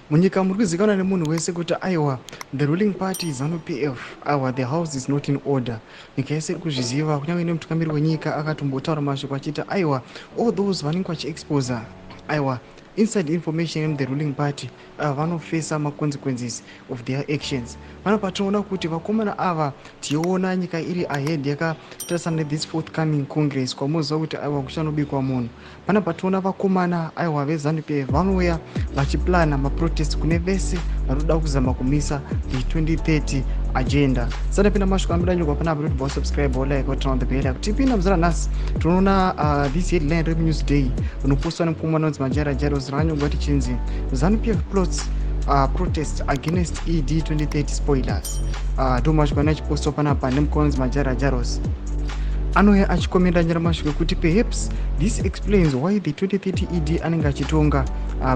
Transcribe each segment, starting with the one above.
Munyika muri kuzivikanwa nemunhu wese kuti aiwa, the ruling party, ZANU PF, aiwa, the house is not in order. Nyika yese iri kuzviziva, kunyange nemutungamiri wenyika akatombotaura mashoko achiti aiwa, all those vanenge vachiexposa, aiwa, inside information in the ruling party, vanofesa maconsequences of their actions. Panapa tinoona kuti vakomana ava, tiona nyika iri ahead yakatarisana nethis forthcoming congress, kwamuziva kuti aiwa, kuchanobikwa munhu. Panapa tinoona vakomana, aiwa, veZANU PF vanouya vachiplana maprotest kune vese vari kuda kuzama kumisa the 2030 agenda. Satapinda mashoko ambidanyorwa panapa kuti vasubscribe, like, turn on the bell. Kuti tipinda muzara nhasi, tinoona this headline reNewsDay rinopostwa nemukomana unonzi Majaira Jairos, rakanyorwa tichinzi "ZANU PF plots protest against ED 2030 spoilers". Ndo mashoko ane achipostwa panapa nemukomana unonzi Majaira Jairos. Anouya achikomenda nyora mashoko ekuti "Perhaps this explains why the 2030 ED anenge achitonga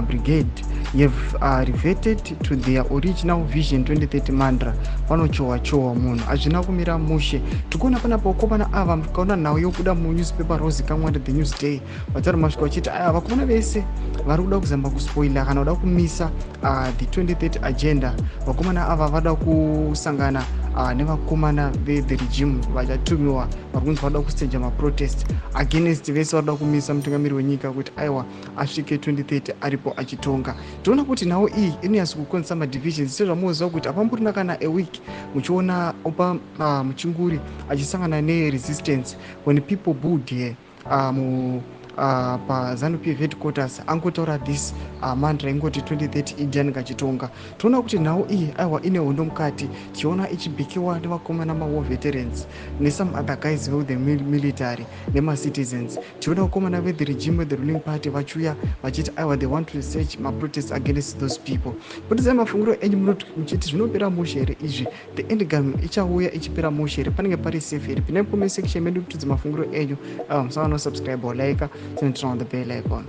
brigade have reverted to their original Vision 2030 mantra." Panochohwa chohwa munhu, hazvina kumira mushe. Tikuona panapa vakomana ava, mukaona nhau yobuda munewspaper rozikamwa The News Day, vataura mashoko vachiti aya vakomana vese vari kuda kuzama kuspoila kana kuda kumisa the 2030 agenda, vakomana ava vada kusangana nevakomana vethe regime vachatumiwa, vari kunzi vada kustaja maprotest against vese varikuda kumisa mutungamiri wenyika kuti aiwa, asvike 2030 aripo achitonga. Tinoona kuti nhau iyi inonyatso kukonzesa madivisions, sezvamunoziva kuti hapamborina kana a week muchiona Oppah Muchinguri achisangana neresistance when people booed here mu paZANU PF headquarters. Angotaura this mantra ingoti 2030 ED anenge achitonga. Toona kuti nhau iyi, aiwa, ine hondo mukati. Tichiona ichibhikiwa nevakomana mawar veterans nesome other guys vethe military nemacitizens. Tiona vakomana vethe regime, vethe ruling party, vachiuya vachiti aiwa, they want to stage maprotest against those people. Budisai mafungiro enyu munoti muchiti zvinopera mushe here izvi? The end game ichauya ichipera mushe here? Panenge pari safe here? Pinai comment section medu kutudza mafungiro enyu. Musava nosubscribe or like, turn on the bell icon.